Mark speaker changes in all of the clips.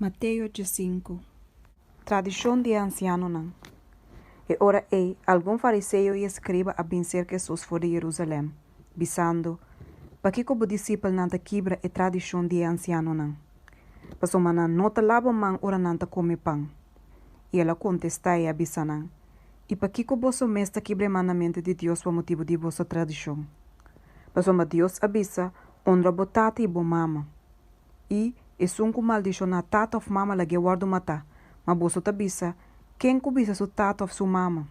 Speaker 1: Mateo 15. Tradishon di e ansianonan. E ora ei, algun fariseo i eskriba a bin serka Hesus for di Herusalèm, bisando, Pakiko bo disipelnan ta kibra e tradishon di e ansianonan? Pasobra nan no ta laba man ora nan ta kome pan. I el a kontestá i a bisa nan, I pakiko boso mes ta kibra e mandamentu di Dios pa motibu di boso tradishon? Pasobra Dios a bisa, Onra bo tata i bo mama. I, Esun ku maldishoná tata òf mama lag'é wòrdu matá. Ma boso ta bisa, Ken ku bisa su tata òf su mama,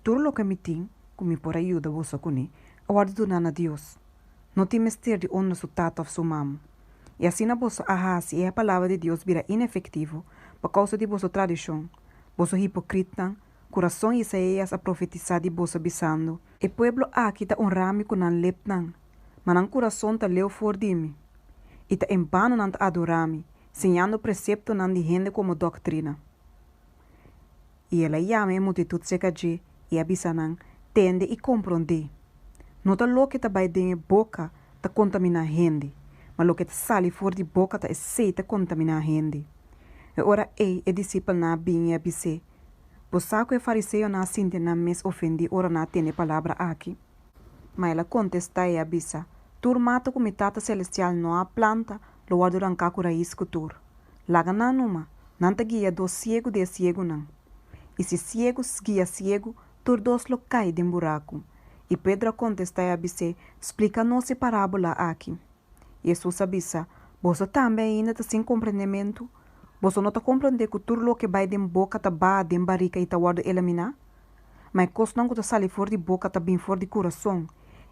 Speaker 1: Tur loke mi tin ku mi por a yuda boso kuné a wòrdu duná na Dios, no tin mester di onra su tata òf su mama. I asina boso a hasi e palabra di Dios bira inefektivo pa kousa di boso tradishon, boso hipokritnan, ku rason Isaías a profetisá di boso bisando, E pueblo aki ta onrá mi ku nan lepnan, ma nan kurason ta leu for di mi, i ta en bano nan ta adorá mi, siñando preseptonan di hende komo doktrina. I el a yama e multitut serka dje i a bisa nan, Tende i komprondé, No ta loke ta bai den e boka ta kontaminá hende, ma loke ta sali for di boka ta esei ta kontaminá hende. E ora ei e disipelnan a bini i a bis'é, Bo sa ku e fariseonan a sinti nan mes ofendí ora nan a tende e palabra aki? Ma el a kontestá i a bisa, Tur mata ku mi Tata Selestial no a planta lo wòrdu ranká ku rais ku tur. Laga nan numa, nan ta guia dos siegu di e siegunan. I si siegu guia siegu, tur dos lo kai den buraku. I Pedro a kontestá i a bis'é, Splika nos e parábola aki. Hesus a bisa, Boso tambe ainda ta sin komprendementu? Boso no ta komprendé ku tur loke bai den boka ta baha den barika i ta wòrdu eliminá? Ma e kosnan ku ta sali for di boka ta bin for di kurason,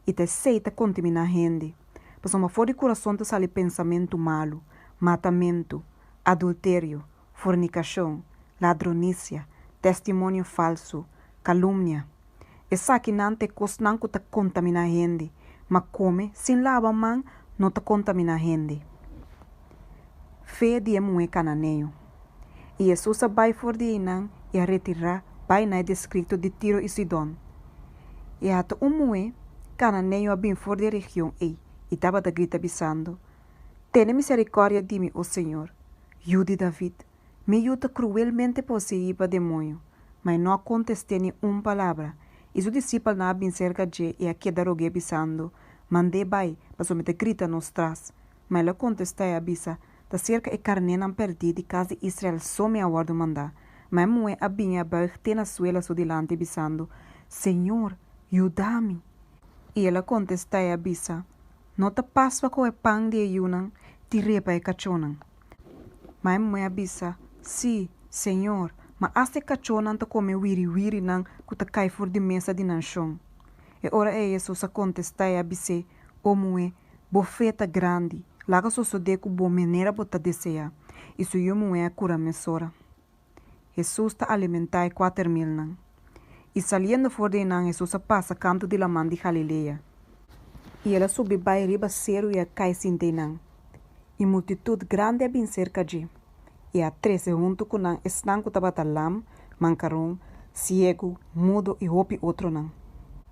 Speaker 1: i ta esei ta kontaminá hende. Pasobra for di kurason ta sali pensamentu malu, matamentu, adulterio, fornikashon, ladronisia, testimonio falsu, kalumnia. Esakinan ta e kosnan ku ta kontaminá hende, ma kome sin laba man no ta kontaminá hende. Fe di e muhé kananeo. I Hesus a bai for di einan i a retirá bai na e distrikto di Tiro i Sidon. I ata un muhé kananeo a bin for di e region ei i tabata grita bisando, Tene miserikòrdia di mi, o Señor, Yu di David! Mi yu ta kruelmente poseí pa demoño. Ma e no a kontest'é ni un palabra. I su disipelnan a bin serka dje i a keda rog'é bisando, Mand'é bai, pasobra mi ta grita nos tras. Ma el a kontestá i a bisa, Ta serka e karnénan pèrdí di kas di Israel so mi a wòrdu mandá. Ma e muhé a bini a bùig te na suela su dilanti, bisando, Señor, yuda mi! I el a kontestá i a bisa, No ta pas pa kohe pan di e yunan tir'é pa e kachónan. Ma e muhé a bisa, Sí, Señor, ma asta e kachónan ta kome wiriwirinan ku ta kai for di mesa di nan shon. E ora ei Hesus a kontestá i a bis'é, O muhé, bo fe ta grandi, laga sosodé ku bo manera bo ta deseá. I su yu muhé a kura mesora. Hesus ta alimentá e kuater milnan. I saliendo for di einan Hesus a pasa kantu di laman di Galilea. I el a subi bai riba seru i a kai sinta einan. I multitut grandi a bin serka dje, i a trese huntu ku nan esnan ku tabata lam, mankaron, siegu, mudo i hopi otronan.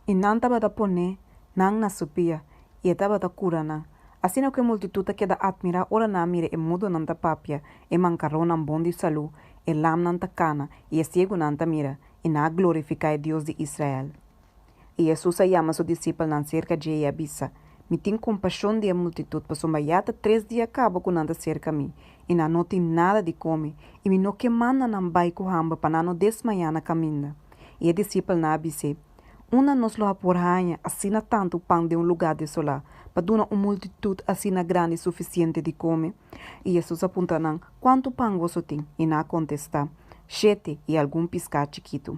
Speaker 1: I nan tabata pone nan na su pia, i e tabata kura nan. Asina ku e multitut a keda atmirá ora nan a mira e mudonan ta papia, e mankaronnan bon di salú, e lamnan ta kana i e siegunan ta mira, i nan a glorifiká e Dios di Israel. I Hesus a yama su disipelnan serka dje i a bisa, Mi tin kompashon di e multitut, pasobra ya ta tres dia kaba ku nan ta serka mi, i nan no tin nada di kome, i mi no ke manda nan bai ku hamber pa nan no desmayá na kaminda. I e disipelnan a bis'é, Unda nos lo a por haña asina tantu pan den un lugá desolá pa duna un multitut asina grandi sufisiente di kome? I Hesus a puntra nan, Kuantu pan boso tin? I nan a kontestá, Shete i algun piská chikitu.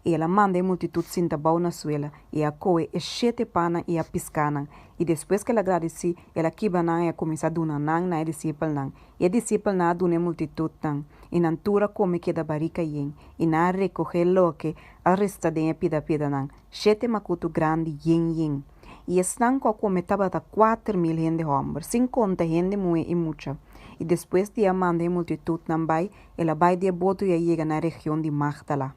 Speaker 1: I el a manda e multitut sinta bou na suela, i a kohe e shete pannan i a piskánan, i despues ku el a gradisí, el a kibra nan i a kuminsá duna nan na e disipelnan, i e disipelnan a duna e multitutnan, i nan tur a kome keda barika yen, i nan a rekohé loke a resta den e pida pidanan, shete makutu grandi yen yen. I esnan ku a kome tabata 4000 hende hòmber, sin konta hende muhé i mucha. I despues di a manda e multitutnan bai, el a bai di e boto i a yega na e region di Magdala.